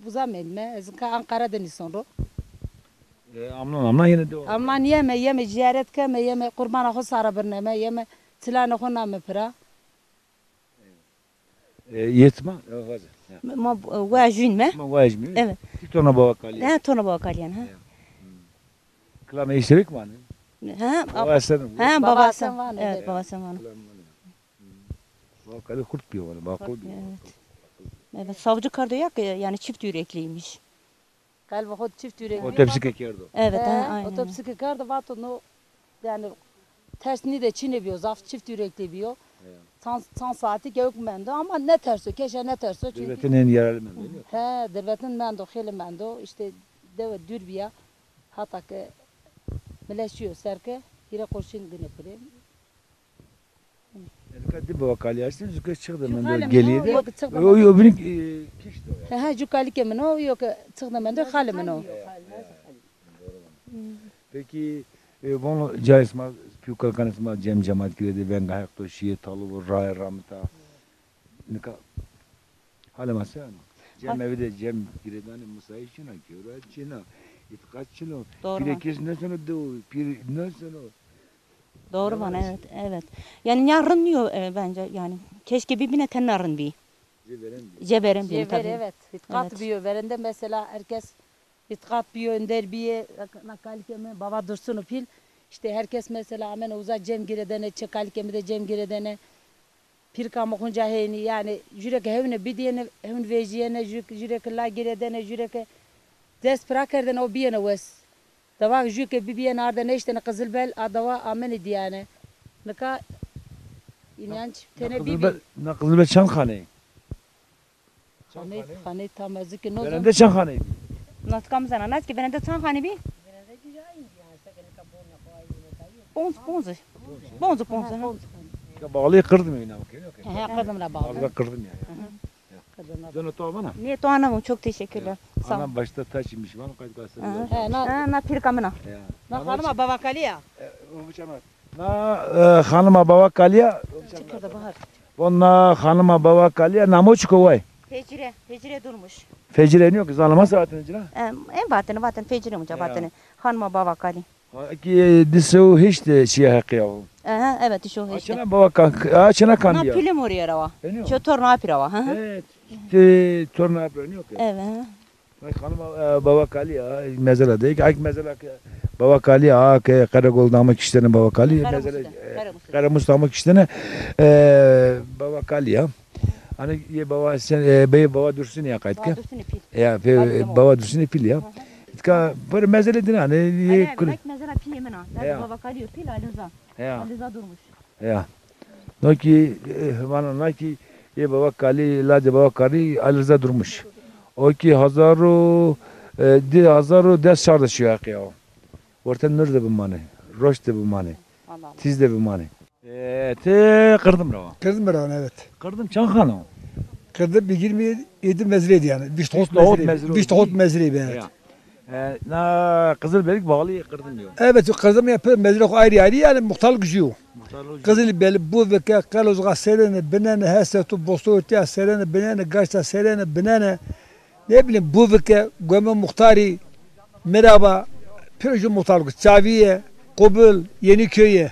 uza mendîme, ez nika Anqara de nîson ro. E, amnan, amnan yeme dewe. Amnan yeme, yeme zîyaret keme, yeme qurbana xo sare birneme, yeme çilanê xo name pira. E, yê ti ma? E, vaze. Ya. Ma, e, waya jûn me. Ma waya jûn me. Evet. Ti tona Bava Kalî. Ha, tona Bava Kalî yanî, ha. Ya. Hmm. Kilamê Êşirek vanê? Ha, Bava Hasan. Ha, Bava Hasan. Bava Hasan vanê, evet, evet. Bava Hasan vanê. Kilam vanê. Hmm. Bava Kalî xurt bîyo vanê, baqil bîyo. Evet. Evet, savcı kerdo ya ki, yani çift yürekliymiş. Qelbê xo çift yürekli. Otopsî ke kerdo. Evet, ha, aynen. Otopsî ke kerdo, vato no, yani ters nîde çinê bîyo, zaf çift yürekli bîyo. Ya. Çand, çand saetî gewk mendo ama nêterso, keşa nêterso çünkü. Dirvetin hên yararlı mendo, değil mi? He, dirvetin mendo, xeylê mendo, îşte dewe dûr bîya, hata ke milet şîyo ser ke hîrê qurşîn gine pire. Nika di Bava Kalî estî, zûke çix de mendo gelîye de. Yok, çix de mendo. O, o bînî, e, kişt o ya. He, he, jû kalikê min o, yok, çix de mendo, xalê min o. Peki, e, vono cayê sima, pî û kalikanê sima cem cemat girêdê, venga Heq to şîyê, talo vo, raye ramita. Nika halê ma se yeno? Cem evi de cem girêdanê musayî çin a, kewra çin a, îtîqat çin o. Doğru. Pîrê kes nêseno dew, pîr nêseno. Doğru van, evet, evet. Yani ya rind nîyo, e, bence yani. Keşke bibîne ke na rind bî. Jê verên bî. Jê verên bî, tabii. Evet. Îtîqat bîyo. Verende mesela herkes îtîqat bîyo, önder bîye, na kalikê mi, Bava Dursun o pîl. Îşte herkes mesela ameno uza cem girêdene, çê kalikê mi de cem girêdene. Pîrika mi xunca hênî, yanî jûrê ke hewnê bidîyêne, hewn vejîyêne, jû-, jûrê ke la girêdêne, jûrê ke dest pira kerdêne, o bîyêne wes. Dewa jû ke bibîyêne ardêne eştêne Qizilbel, a dewa amenê dîyane. Nika înanc tenê bîbî. Na Qizilbel çend xaneyî? Xaneyî, xaneyî tam ez ki nozon. Verende çend xaneyî bî? Naçika mi zana, naçike verende çend xaneyî bî? Ponc, ponc. Ponc, ponc, ha. Ke bağlı Qirdim îna, okey, okey. He, Qirdim ra bağlı. Bağlı Qirdim ya. Hı hı. Ya. Dönü to bana. Niye to anamam? Çok teşekkürler. Ya. Sağ ol. Anam başta taç imiş. Bana kaç gazete. Aha. He, na, ha, na pirka mina. Ya. Na hanıma Bavakali ya. E, o bu çanak. Na, e, hanıma Bavakali ya. Çıkır da bahar. Vona hanıma Bavakali ya. Namo çiko vay? Fecire, Fecire durmuş. Fecire niyo ki, zanıma saatini cira? Em, en vateni, vaten Fecire muca vateni. Hanıma Bavakali. Ha, ki, e, di sew heşt, e, şiye heqi ya o. Aha, evet, di sew heşt. Açına baba kan, açına kan. Na ya. Pile moriye rawa. Eniyor. Çotor na pirawa. Hı hı. Evet. Te torna yapıyor, yok ya. Evet. Ay, hanım, e, Bavakali ya, mezela de. Ay, mezela ke Bavakali ya, ke karakol dama kiştene Bavakali, mezela, e, Karamus dama kiştene, e, Bavakali ya. Hani ye baba sen, e, be baba Dursun ya kayıt ke. Baba Dursun pil. Ya, pe, baba Dursun pil ya. Hı hı. Tka, bir mezele din hani, ye kul. Mesela piyê min a. Ya. Baba Kalî pil Aliza. Ya. Aliza durmuş. Ya. No ki, e, vana na ki, ye Bavakali, lacê Bavakali Aliza durmuş. O ki hazar û, e, di hazar û des şar de şiyo heqî ya. Orte nur de bimane, roş de bimane, tiz de bimane. E, ti Qirdim ra wa? Qirdim ra, evet. Qirdim çand xan o? Qirdim yirmi yedi mezreydi yani. Vîst hot mezreydi. Vîst hot mezreydi, evet. Ya. E, na Qizilbelik bağlı Qirdim diyor. Evet, Qirdim ya pir mezre xo ayrı ayrı yani muhtarlık jüyo. Muhtarlık jüyo. Qizilbelik, Buvike, Qelozga serene, binene, Hesetu, Bostoğurtiya serene, binene, Gaşta serene, binene. Ne bileyim, Buvike, Gome Muhtari, Mirava, pir jü muhtarlık, Çaviye, Qubul, Yeniköy'e.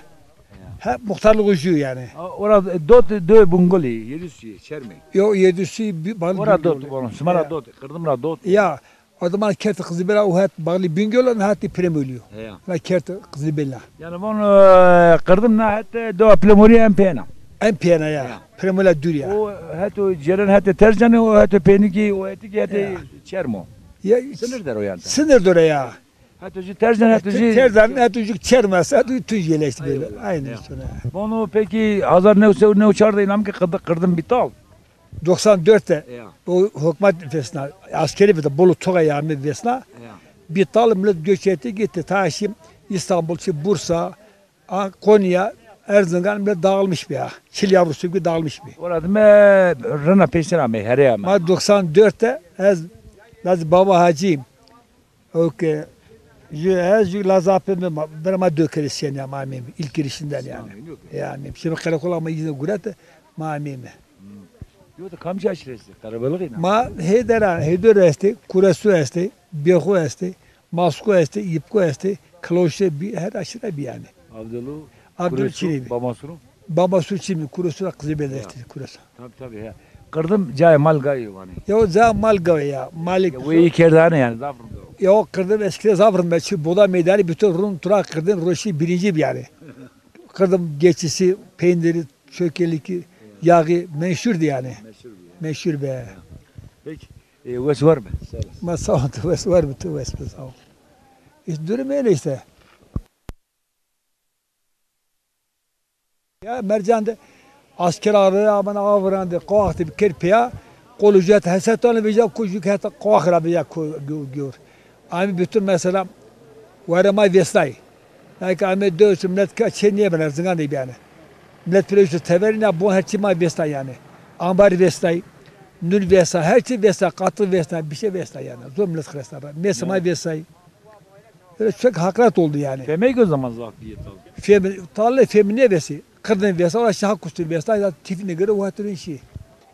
Hep muhtarlık jüyo yani. A, ora dot dö Bungoli, Yedüsü, Çermi. Yo, Yedüsü, bi-, bal Ora dot, oğlum, sima ra dot, Qirdim ra dot. Ya, o zaman kert Qizilbela, o het bağlı Bingöl, o het Premolî yo. He ya. Na kert Qizilbela. Yani von, e, Qirdim na het, e, do Premolî en pêna. En pêna ya. Ya. Premolî dûr ya. O het o ceren het Tercanî, o het o Pênikî, o het ki het Çermo. Ya. Sınır der o yani. Sınır der o ya. Heto jü Terzan, heto jü Terzan, heto jü Çermas, heto jü Tunceli işte böyle. Aynı üstüne. Bono peki hazar new sey û new çar de inam ki Qird-, Qirdim bîtal? Doksan dörtte o hükümet vesna, askeri bir de Bolu Toga yami vesna. Bîtal, millet göç etti gitti. Ta şimdi İstanbul, çi Bursa, A, Konya, Erzingan bile dağılmış bir ya. Çil yavrusu gibi dağılmış bir. Orada me rına peşin ame, here ame. Ma doksan dörtte ez Laz Baba Hacıyım. Okey. Jü, ez jü Laz Apem'e ma-, bir ma dö kere sen ya, ma amim, ilk girişinden yani. Ya amim. Şimdi karakola ma izin guret, ma amim. Yo, de kamcî aşîret estê? Qerebalixî na? Ma hê dera, hê dor estê, Kuresu estê, Bêxu estê, Masku estê, Yipku estê, Kiloşe bî, her aşîret bî yanî. Avdulu, Avdulu Kuresu, çinî bî. Bamasuru? Bamasuru çinî bî, Kuresu ra Qizilbel estê, Kuresu. Tabii, tabii, he. Qirdim cayê mal gayî yo vanê. Ya o cayê mal gayî ya, malik. Ya, weyî kerdane yanî, zaf rind o. Ya o Qirdim eskide zaf rind be, çi Boda Meydanı bütün Rum tura Qirdim roşî birinci bî yanî. Qirdim geçisi, peyniri, Çökeliki yağı meşhurdu yani. Meşhur bir yer. Meşhur be. Peki, e, wes war be. Sağ olasın. Ma sağ ol, tu wes war be, tu wes be, sağ ol. İşte durum öyle işte. Ya Mercan de asker ağrı, aman ağırlandı, kalktı bir kerpiya, kolu jet hesetanı veja kujuk heta kalkıra veja ku-, gö-, gör. Amî bütün mesela were ma vêsnayî. Belkî amê dewr çi millet ke çê nêbena, Erzingan de bîyane. Millet pîle îşte teverî na bon her çî ma vêsnayî yanî. Ambar vêsnayî, nun vêsnayî, her çî vêsnayî, qatix vêsnayî, bir şey vêsnayî yanî. Zor millet xiresta ra. Mêsê ma vêsnayî. Böyle çok hakaret oldu yani. Femey o zaman zaf bîye tal. Fem-, talle fem nêvêsî. Qirdim vêsa, ora şaha kustun vêsa, ya tifine göre o hatırın şey.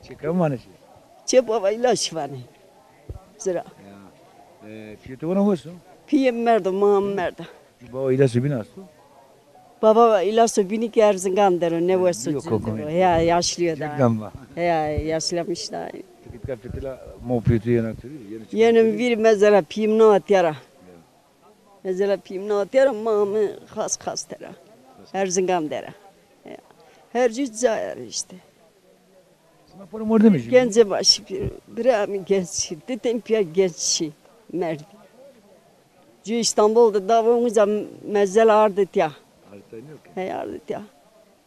Çekem manişi. Çe baba ilaç vanê. Zira. Ya. E, piyê to wina wes o? Piyê merdo, ma merdo. Baba ilaç bîn asto? Baba ilaç bînî ki Erzingan der o, ne wes o, cin der o. Ya, yaşlı da. Çekdan ba. Ya, yaşlamış da. Tikit ka fitila mo piyê to yena tiri, yena çi. Yena vîr mezela piyim na tiyara. Mezela piyim na tiyara, ma mi xas xas tera. Erzingan dera. Ya. Her cü cayar işte. Sima poro mordemî jü? Gencê ma şî pîr, birayê mi genc şî, di ten pîya genc şî, merdî. Cü Îstanbul de davo uca mezela ardi tiya. Ardi tiya, yok. Hey, ardi tiya.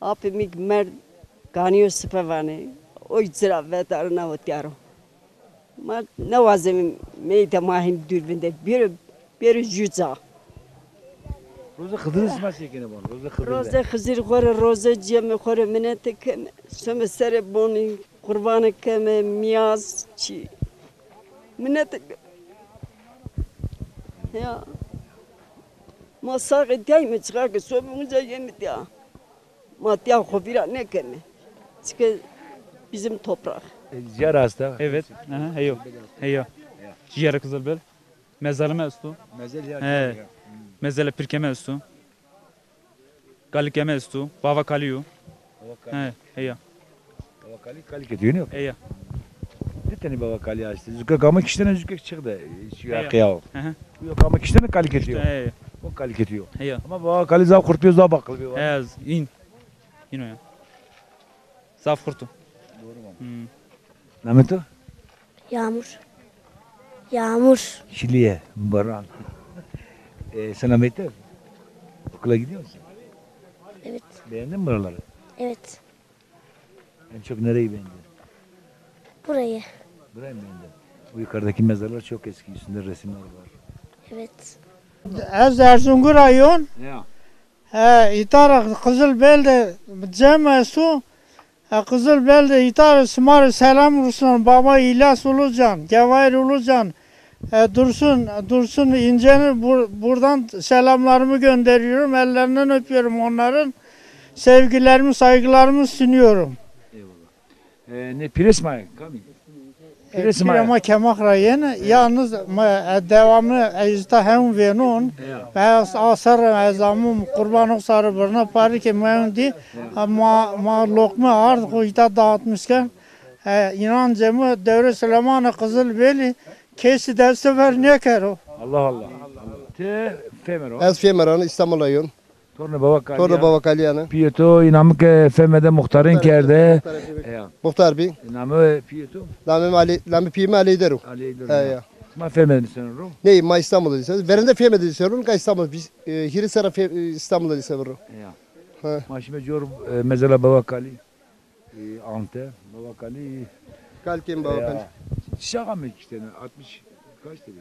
Apê mi ki merd, ganîyo sipe vanê. Oy cira vedarina o tiya ro. Ma newazemî meyte ma hîn dûr vinde. Bêro, bêro jû ca. Roze Xizirî sima se kenê bon? Roze Xizirî. Roze Xizirî xo rê, roze cemê xo rê minete keme. Some serê bonî, Qurbanê keme, mîyaz, çî. Minete ke-, ya. Ma saxê tîyayîme, çiqa ke sobê uca yeme tîya. Ma tîya xo vîra nêkeme. Çike bizim toprak. E, ciğer hasta. Evet. Aha, heyo. Heyo. Ciğer Kızılbel. Mezelîme esto. Mezel ya. He. Mezelê pirkeme esto. Kalikeme esto. Bava Kalî yo. Bava Kalî. He, heya. Bava Kalî, Kaliketî yo, ne? Heya. Di tenî Bava Kalî estê. Zukek ama kiştene, zukek çiğ de, e, şu heya. Heya. Hı hı. Yok ama kiştene, Kaliketî yo. Heya. O Kaliketî yo. Heya. Ama Bava Kalî zaf xurt bîyo, zaf aqil bîyo. Heya, în. În o ya. Zaf xurt o. Doğru mu? Hmm. Namê to? Yağmur. Yağmur. Şiliye, baran. E, sen Ahmet'te okula gidiyor musun? Evet. Beğendin mi buraları? Evet. En çok nereyi beğendin? Burayı. Burayı mı beğendin? O yukarıdaki mezarlar çok eski, üstünde resimler var. Evet. Ez Erzungu rayon. Ya. E, îta ra Qizilbel de cem esto. E, Qizilbel de îta ra sima rê selam rusnon. Baba İlyas Ulucan, Cevahir Ulucan, e, Dursun, Dursun İnce'nin bur-, buradan selamlarımı gönderiyorum. Ellerinden öpüyorum onların. Sevgilerimi, saygılarımı sunuyorum. Eyvallah. E, ne pîres ma, kamî? E, pîres ma. Pîre ma kemaq ra yenê, yalnız ma, e, devamlı ez îta hewn vênon. Ya. Ez asar ez amûm qurban o sarî birna parî ke ma hewn dî, e, ma, ma loqme ard xo îta dağıtmış kerd. E, înancê mi Dewrê Silêmanê Qizilbelî kesî dest ver nêkero. Allah Allah. Ti fêmero? Ez fêmeran, İstanbul'a yon. Tornê Bava Kalî. Tornê Bava Kalî yanî. Pîyê to îna mi ke feme de muxtarên kerde. Muxtar bî. Ya. Muxtar bî. Namê pîyê to? Namê mi Alê, namê pîyê mi Alê Eyder o. Alê Eyder o. He, ya. Ma feme de niseno ro? Ney, ma İstanbul'da niseno. Verende feme de niseno ro, ka İstanbul. Biz, e, hîrê serra fe-, e, İstanbul'da niseno ro. Ya. He. Ma şîme cor, e, mezela Bava Kalî. E, ante, Bava Kalî. Kalkên Bava Kalî. Ya. Çi çax ame kiştene? Altmış kaç dedi?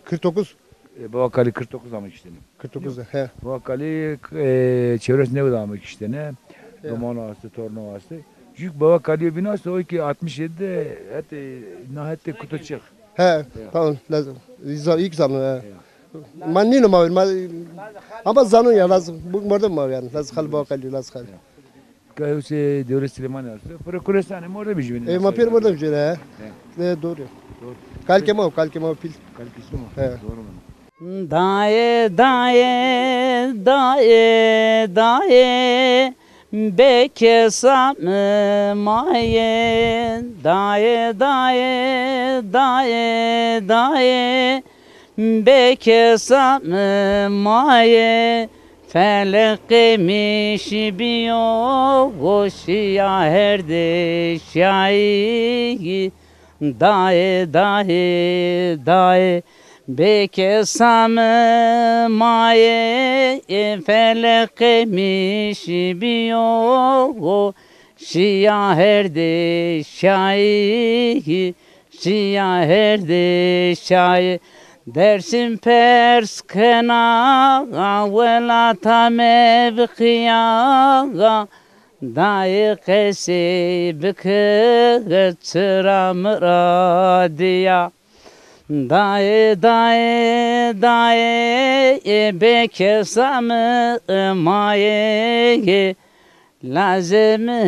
Kırk dokuz. E, Bava Kalî kırk dokuz ame kiştene. Kırk dokuz de, he. Bava Kalî, e, çewres newid ame kiştene. Ya. Domano astê, torno astê. Jük Bava Kalî bîn astê, o ki altmış yedi de, hetê, na hetê kuto çiğ. He, ya. Tamam, lazım. İlk zaman, he. Ya. Ma nîno ma, ma, ama zanon ya, lazım. Bu mordem ma yani, lazım xal Bava Kalî, lazım xal. Ya. Ka hewsê Dewrê Silêmanî esto. Piro kuresanê mordemî jûvînê. E, ma pêro mordem jûvînê, he. He. E, doğru. Doğru. Kalkê ma o, kalkê ma o pîl. Kalkê şima. He. Doğru mu? Dayê, dayê, dayê, dayê, bêkesa mi mayê. Dayê, dayê, dayê, dayê, bêkesa mi mayê, feleqê mi şîbîyo, şîya herdê şîyayî. Dayê, dayê, dayê, bêkesa mi mayê, feleqê mi şîbîyo, şîya herdê şîyayî. Şîya herdê şîyayî. Dêrsim pers kena, welata mi biqîya, dayê qesey bike, çira mi ra dîya. Dayê, dayê, dayê, bêkesa mi mayê, lazê mi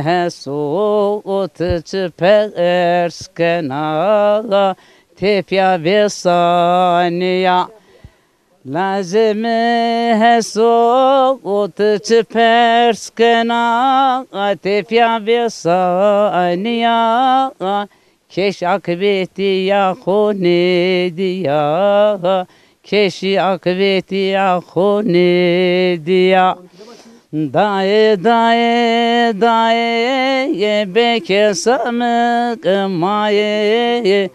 heso, ti çi pers kena, tepîya vêsanîya. Lazê mi heso, ti çi pers kena, tepîya vêsanîya. Keş akibetîya xo nêdîya, keşî akibetîya xo nêdîya. Dayê, dayê, dayê, bêkesa mi mayê,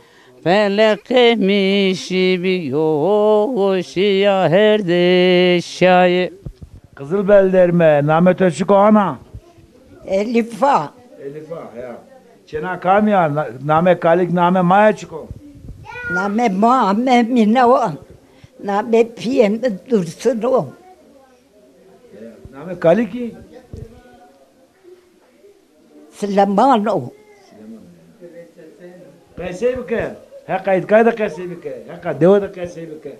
feleqê mi şîbîyo, şîya herdê şîyayê. Qizilbel derme, namê to çik o ana? Elîfa. Elîfa, ya. Çêna kamî ya? Na-, namê kalik, namê ma ya çik o? Namê ma Memîne o. Namê pîyê mi Dursun o. Namê kalikî? Sileman o. Qesey bike. Heqa îtkayê de qesey bike. Heqa dewe de qesey bike.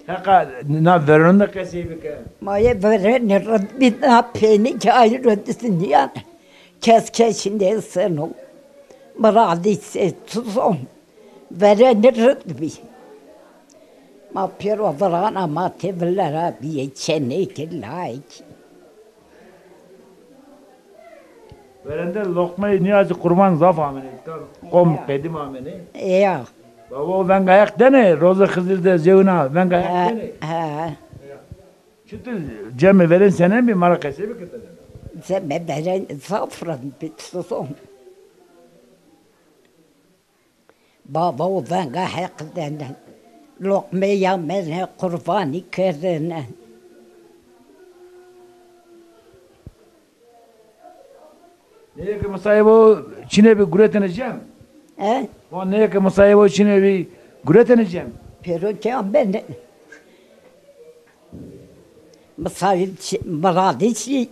Heqa na veron de qesey bike. Ma yê verenê rind bî, na peynî ke ay rind nîyane. Kes keşî nêseno. Miradî se tuzon. Verenê rind bî. Ma pêro virana ma têvile ra bîyê çênekî layikî. Verende loqmeyê nîyazî qurban zaf amenê. Qom qedîm amenê. Ya. Baba o venga Heq denê, rozê Xizir de zewna venga Heq denê. He. Çitur cemê veren senen bî, ma ra qesey bike tede. Cemê veren zaf rind bî, tuzon. Baba o venga Heq dene. Loqmeyî amene, qurbanî kerdene. Neyê ke misayê bo çinê bî guretene cem. He? Van neyê ke misayê bo çinê bî guretene cem. Pêro ke amene. Misayê çi, miradî çi.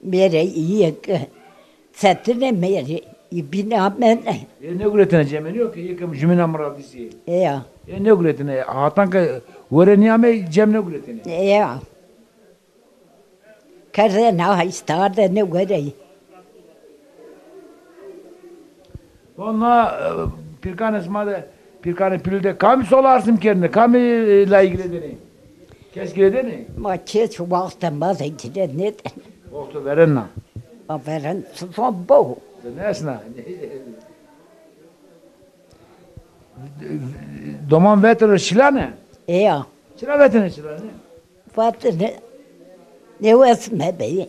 Mêrê îyê ke çetinê mêrê, î bîne amene. Ê nêguretene cemê nîyo ke, yê ke jumîna miradîsî yê. Ya. Ê nêguretene, hatan ke were nîyamey cem nêguretene. Ya. Kerdene ha îşte ardene were. Vana, e, pîrkanê sima de, pîrkanê pîlû de kamî sola arsim kerdêne, kamî, e, layî girêdêne? Kes girêdêne? Ma kes wextê ma de girênêdêne. Wexto verena. Ma veren tuzon bo. De nesna. Doman vetêne şilane? Eya. Çira vetêne şilane? Vatêne nêwes mebeyê.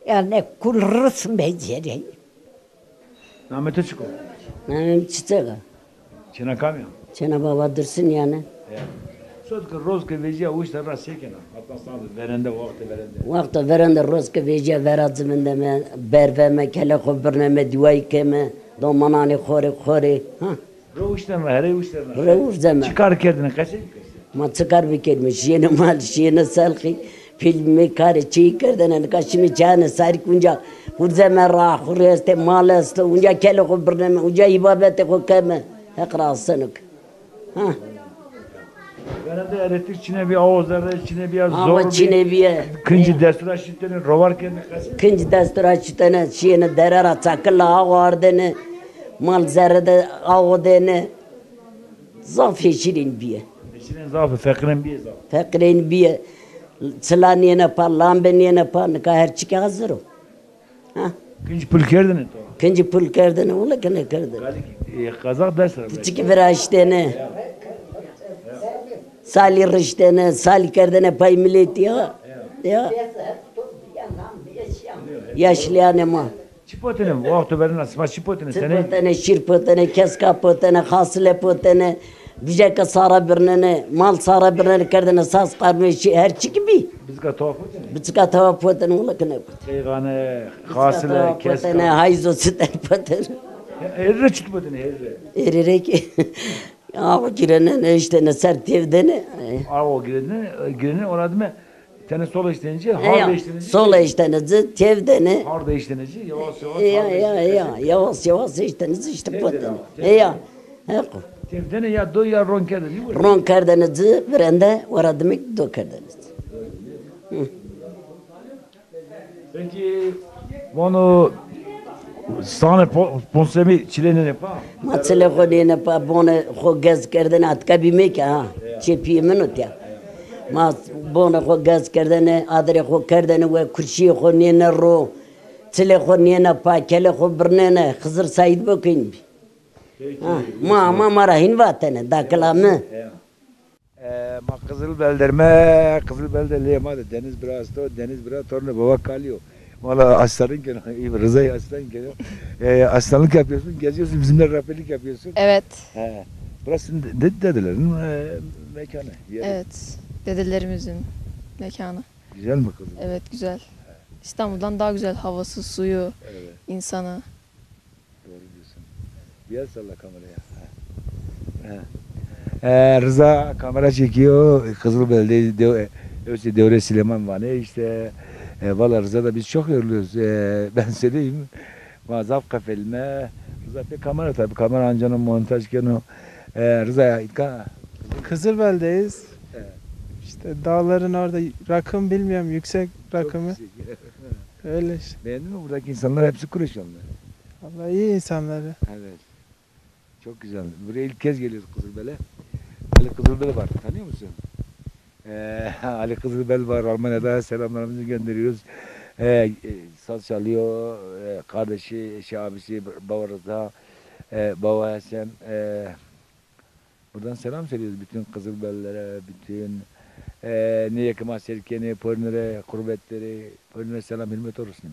Yanî kul ris mecereyê. Namê to çik o? Namê mi Çiçek a. Çêna kam ya? Çêna Baba Dursun yanî. Ya. Sot ke roz ke vecîya wişte ra se kena? Hata sande verende, wextê verende. Wexta verende roz ke vecîya vera ziminde me, berve me, kelê xo birne me, dîwayî keme, domananê xo rê, xo rê. Ha. Ro wiştena, herê wiştena. Ro wiştena. Çi kar kerdêne, qesey bike. Ma çi kar bikerîme? Şîyêne mal, şîyêne selxî, pîl mi karê çî kerdêne, nika şîme çayêne sarî ke unca hurzeme ra, xurê estê, mal esto, unca kelê xo birneme, unca îbabetê xo keme. Heq ra aseno ke. Ha. Verende elektrik çinê bî, awo zerre çinê bîya, zor bî. Awa çinê bîye. Kincî destû ra şitêne, rovar kerdêne, qesey. Kincî destû ra şitêne, şîyêne dere ra çakil awo ardêne, mal zerre de awo dêne. Zaf hêşîrên bîye. Hêşîrên zaf, feqîrên bîye zaf. Feqîrên bîye. Çila nêne pa, lambe nêne pa, nika her çî ke hazir o. Ha. Kincî pul kerdêne to? Kincî pul kerdêne, wele ke nêkerdêne. Galî, e, qezaq dest ra. Piçikî viraştêne. Salî riştêne, salî kerdêne pay miletî ya. Ya. Yaşlîyanê ma. Çi potêne? Wexto verêna sima çi potêne? Çi potêne? Şîr potêne, keska potêne, xasile potêne, vijeke sare birnêne, mal sare birnêne, kerdêne sas qarmê şî, her çî ki bî. Bizika tawa potêne? Bizika tawa potêne, wele ke nêpotêne. Qeyxane, xasile, keska potêne, hayzo sitene potêne. Herî rê çi potêne herî rê? Herî rê ki awo girêne, eştêne ser têvdêne. Awo girêne, girêne, ona dime. Tene sol eştene ci, hard eştene ci. Sol eştene ci, têvdêne. Hard eştene ci, yavaş yavaş. Ya, ya, ya, yavaş yavaş eştene ci, îşte potêne. Ya. Heqo. Têvdêne ya do ya ron kerdêne ci. Ron kerdêne ci, virende, wera dime ki do kerdêne ci. Hı. Peki, vano sane po-, ponsemî çile nêne pa? Ma çile xo nêne pa, bonê xo gez kerdêne, atka bîme ke ha. Çê pîyê min o tiya. Ma bonê xo gez kerdêne, adirê xo kerdêne we, kurşîyê xo nêne ro, çilê xo nêne pa, kelê xo birnêne, Xizir Seîd bo kên bî. Peki, ha, ma, ma, ma ra hîn vatene, dakila mi. E, ma Qizilbel der me, Qizilbel de lê ma de Deniz bira esto, Deniz bira tornê Baba Kalî yo. Wala astarîn keno, Rıza'yı astarîn keno. E, astarlık yapıyorsun, geziyorsun, bizimle rehberlik yapıyorsun. Evet. He. Burası de-, dedelerin, e, mekanı, yeri. Evet, dedelerimizin mekanı. Güzel mi kızım? Evet, güzel. İstanbul'dan daha güzel havası, suyu, evet, insanı. Doğru diyorsun. Bir el salla kameraya. Ha. Ha. E, Rıza kamera çekiyor. Kızılbel'de de, Öse Devre Süleyman vanê işte, E, valla Rize'de biz çok yoruluyoruz. E, ben söyleyeyim. Ma zaf qefelîme. Riza pê kamera tabii. Kamera ancano montaj keno. E, Riza ya, itka. Kızılbel'deyiz. Evet. İşte dağların orada rakım bilmiyorum, yüksek Çok rakımı. yüksek. Öyle işte. Beğendin mi? Buradaki insanlar hepsi Kureşanlı. Vallahi iyi insanları. Evet. Çok güzel. Buraya ilk kez geliyoruz Kızılbel'e. Ali Kızılbel var. Tanıyor musun? Ee, Ali Kızılbel var. Almanya'da selamlarımızı gönderiyoruz. Ee, e, saz çalıyor. Ee, kardeşi, eşi, abisi, baba Rıza, e, baba Hasan. Ee, buradan selam söylüyoruz bütün Kızılbellilere, bütün e, nêyê ke ma sêr kenê, pêrune rê, qurbetlerê, pêrune selam, hürmet olsun.